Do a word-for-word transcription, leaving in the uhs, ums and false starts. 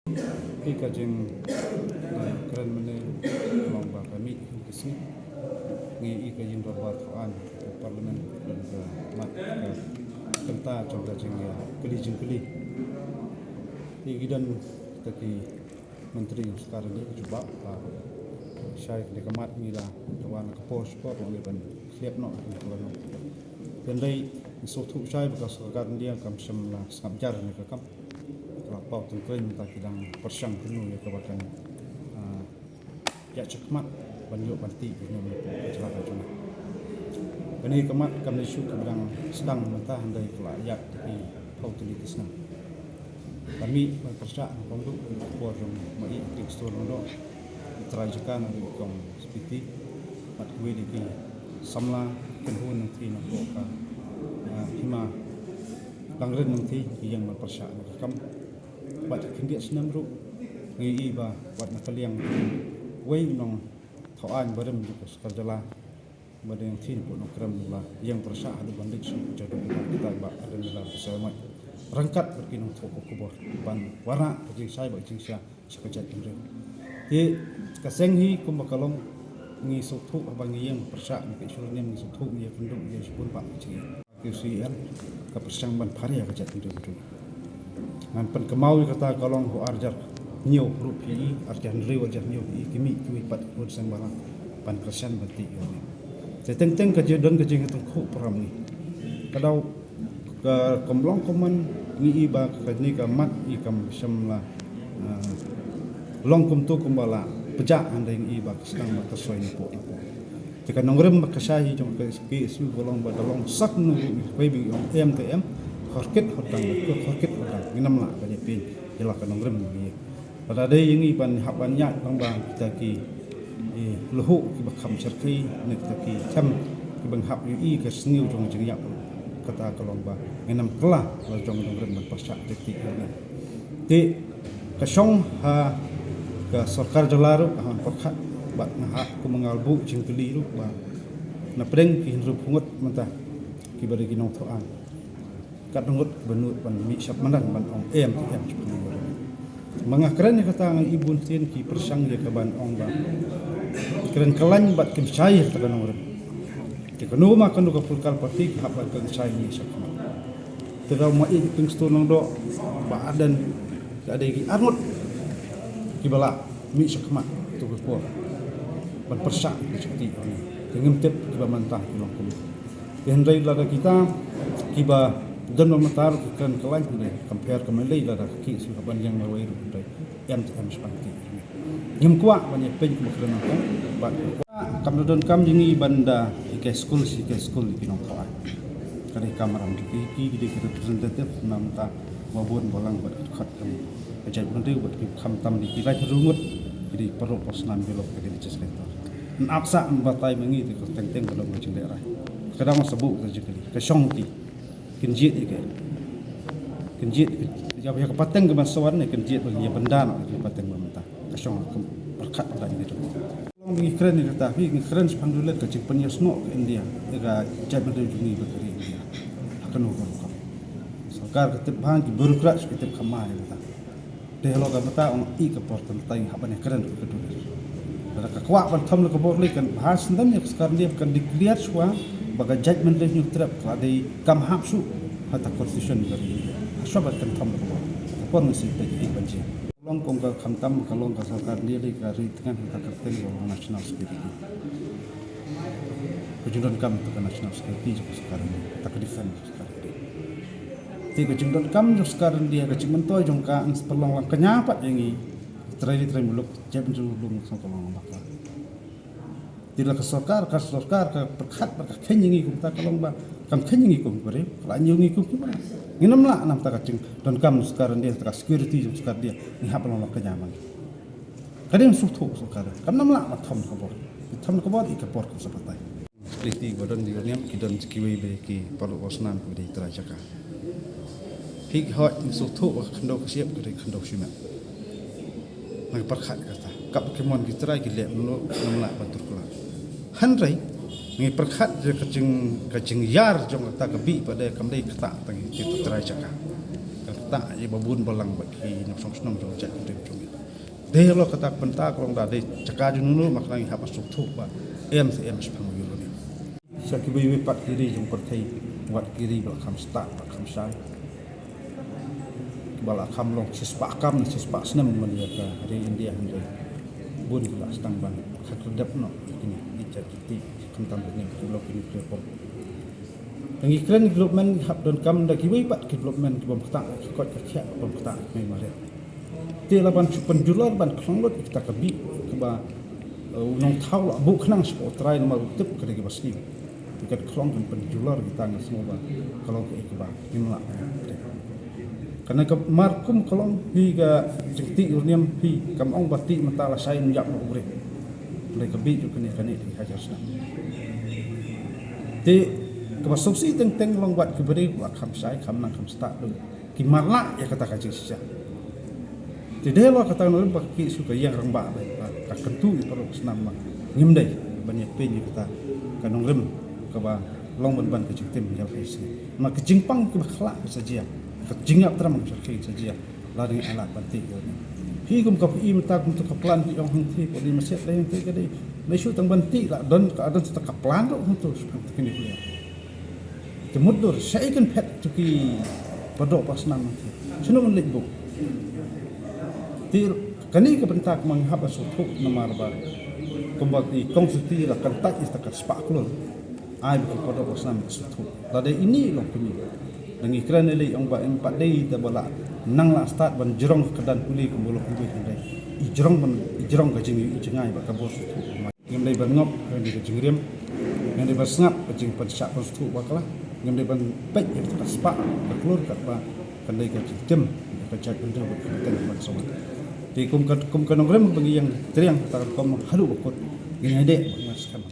Ïa ka jing, eh, kren mynne long ba ka mih ïa ki sngi. Ngi ïa ka jing dorbar thaw aiñ ka Parliament, don ka mat ka kynta jong ka jing, eh, kylli jingkylli. Te ki don kita ki Myntri jong sorkar India ki jubab ba shai kane ka mat ngi la dawa na ka por shipor ngi ban khlieh noh ka lano. Hynrei ngi sngewthuh shai ba ka sorkar India kam shym la sngap jar na ka kam. Ka la paw tyngkrein mynta ki dang pyrshang kynnoh ïa kaba kan, ah, ïa shakmat ban ïoh ban tih ïa ka jylla ka jong ngi. Kane ka mat kam dei shuh kaba dang sdang mynta hynrei ka la ïaid tang ki phew tylli ki snem. Ka mih ban pyrshah na kong duh ka por jong ma i Prime Minister Lyngdoh, i trai jaka na i kong Spiti bad kiwei de ki samla kynhun nangthie na ka, ah, hima Langrin nangthie ki ïeng ban pyrshah na ka kam. Bad khyndiat snem ruh ngi i ba wat na ka liang wei u nongthaw aiñ barim jong ka sorkar jylla ba dang thie na Port Nongkrem la ïeng pyrshah haduh ban leit sha u jadu kita ba Adam Miller ka soi mai ryngkat bad ki nongthoh khubor ban wanrah ka jingshai bad jingshisha sha ka jaitbynriew. Te ka seng hi kumba ka long ngi sngewthuh haba ngi ïeng pyrshah na ka issue rim ngi sngewthuh ngi ïakynduh ïa shibun bha ka jingïa. Ka U C L ka pyrshang ban pharia ka jaitbynriew. Ngan pynkynmaw ïa kata ka long ha u ar hajar hynñiew ruh phi i, ar hajar hynriew ar hajar hynñiew phi i, ki mih kiwei pat ki khun seng bhalang ban kyrshan ban tih ïa u. Te teng teng ka jingdon ka jingtyngkhuh para ngi. Ka daw ka kam long kumne ngi i ba kane ka mat i kam shym la, ah, long kumto kumba la pjah hynrei ngi i ba ka sdang ba ka soi na pok na pok. Te ka nongrim ba ka shai hi jong ka K S U ka long ba da long sak nu ruh ngi pei ba ngi ong em te em, hor kit hor dang, hor kit hor dang, ngim lah ban ïa pyn ïa la ka nongrim ngi. Lada dei ïa ngi ban hap ban ïaid lang ba kita ki, eh, lehok kiba kham shyrkhei ne kita ki them kiba hap ïohi ka sniew jong jingïap, kata ka long ba ngin ym kylla la jong nongrim ban pyrshah te ti ïa ngi. Te ka shong ha ka sorkar jylla ruh ka hap pyrkhat bad nga hap kum nga buh jingkylli ruh ba na pdeng ki hynriewphew ngut mynta kiba dei ki nongthoh aiñ. Katno ngut ba nud ban mih shaphrang ban ong em em shaphrang. Ma nga kren ïa kata nga i bun ktien ki pyrshang ïa ka ban ong ba kren kyllaiñ bad kim shai ïa kata ka nongrim. Te kano ma kano ka political party ki hap ban kren shai mih shaphrang. Te da ma i Prime Minister Lyngdoh, Bah Ardent, ka dei ki arngut kiba la mih shaphrang tu ka por ban pyrshah ki shakti. Te ngim tip kiba mynta ki long kumno. Te hynrei lada kita kiba don ba mynta ruh ki kren kyllaiñ hynrei compare ka mynlei lada ki shu ban ïeng marwei ruh hynrei em te em shaphrang ki. Ngim kwah ban ïa pyn kumba kren nangta bad kwah kam da donkam jong ngi ban da ïa ka skul shi ka skul ki nongthoh aiñ. Ka dei kam ram jong ki, ki dei ki representative na bynta ba bun balang bad ki khot ka jaitbynriew bad ki khamtam dei ki laiphew ngut ki dei paralok parsnam ki lok ki dei legislator. Yn ap sah yn batai ma ngi te ka teng teng ka long ka jinglehrai. Ka dang sa buh ka jingkylli ka shong ki. Kin jied ïa ka, kin jied ïa ka pateng ka ban sa wan ne kin jied ban ïa bynda noh ïa ka pateng ba mynta. Ka shong ka pyrkhat ka dang ïa ka. Long ba ngi kren ïa kata hi ngi kren shaphang dulet ka jingpynïasnoh ka India ïa ka jaitbynriew jong ngi bad ka ri India. Ha kano ka rukom sorkar ka tip bha, ki bureaucrat ki tip kham bha ïa kata. Te halor kata ong i ka por kynta ngi hap ban ïakren ruh ka dei. Lada ka kwah ban thom la ka bor lei kan bha sendam ïa ka sorkar India kan declare shuwa ba ka jaitbynriew Hynñiewtrep ka la dei kam hap shuh ha ta constitution ka ri. Shuwa ba kan thom la ka bor. Ka por ngi sngewthuh ïa i ban jia. Long kong ka khamtam ka long ka sorkar India lei ka ri tngan ha ka kyrteng ka long national security. Ka jingdonkam ta ka national security jong ka sorkar India, ta ka defense. Te ka jingdonkam jong sorkar India ka jingmyntoi jong ka yn sa pynlong lang kñia pat ïa ngi. Trai ri trai muluk jaitbynriew lum song ka long bakla. Te la ka sorkar, ka sorkar ka pyrkhat bad ka kheiñ ïa ngi kumta ka long ba kam kheiñ ïa ngi kum ki briew, ka la ñiew ngi kum ki briew. Ngin ym lah namar ta ka jingdonkam sorkar India, ta ka security jong sorkar India ngi hap long lang kñia ma ngi. Ka dei sngewthuh sorkar kam nym lah ban thom ka bor. Thom ka bor i ka bor ka sa batai. Security ba don di niam ki don kiwei ba ki paralok parsnam kiba dei trai jaka. Phi hoi ngi sngewthuh ba ka khyndew ka shyiap ka dei khyndew shimet. Ngi pyrkhat kata kap ki mon ki trai ki leh mano ngim lah ban tur kylla. Hynrei ngi pyrkhat ïa ka jing, ka jingïar jong kata ka bih ba dei kam dei kata tang ki trai jaka. Kan Ta ïa ba bun balang ba ki nongshong shnong jong jaid jong ngi. Dei lo kata ka bynta ka long da dei jaka jong ngi ma kane ngi hap ban sngewthuh ba em se em shaphang ïa u ne. Sha kiwei pat ki ri jong pyrthei, wat ki ri ba la kham stad ba la kham shai, ba la kham long shispah kam ne shispah snem man ïa ka ri India hynrei bun ki la sdang ban khat kdep noh kine ki jait jingtih khamtam kine ki long kine ki pom. Ngi kren development hap donkam da kiwei pat ki development ki bym ktah ka koit ka khiah bym ktah ka mei mareh. Te la ban shu pynjulor ban khlong lut ïa kita ka bih kiba u nongthaw la buh khnang sha u trai namar u tip ka dei kiba sniew. Ïa ka khlong kan pynjulor kita ngi sngew ba ka long kaei kaba ngim lah. Kane ka mar kum ka long hi ka jingtih urniam hi kam ong ba tih mynta la shai ym ïap noh u briew. Kane ka bih jong kane kane dei hajar snem. Te kaba sngewsih teng teng long wat ki briew ba kham shai kham nang kham stad dei ki marlah ïa kata ka jingshisha. Te dei lo kata ka nongrim ba ki shu ka ïeng rangbah ba ka kyntu ïa paralok snam ma ngim dei ban ïa pyn ïa kata ka nongrim kaba long ban ban ka jingtim ïa ka isi. Ma ka jingpang kiba khlak ka sa jia, ka jingïap tram ka sa jia. La dang ïa lad ban tih ïa. Hi kum ka phi mynta kum tu ka plan ki ong hangthie ko dei maset dei hangthie ka dei. Dei shu tang ban tih la don ka don sa ka plan ruh hangtu shu pang tih kine ki. Te mutdur sha i kan phet tu ki padoh pasnam hangthie. Shano man leit buk. Te kane ka bynta ka mang hap ba shu thuk namar ba kumba ki kong suti la kan tait ista ka spah klur. Ai ba ki padoh pasnam ka shu thuk. Lada ini long kumi. Da ngi kren ïaleh ong ba em pat dei da ba la nang la stad ban jrong ka dan pule kumba long kumba hynrei i jrong ban i jrong ka jing i jingai ba ka bor shu thuk. Ngim dei ban ngop ka dei ka jingriam. Ngim dei ban sngap ka jingpynshah pynsthu ba kala. Ngim dei ban peit ïa ka spah ka klur katba kan dei ka jingtim ïa ka jait bynriew bad ka bteng bad sawat. Te kum ka kum ka nongrim ba ngi ïeng triang ta ka kum haduh ba kut ngi ïa dei ba ngi skhem.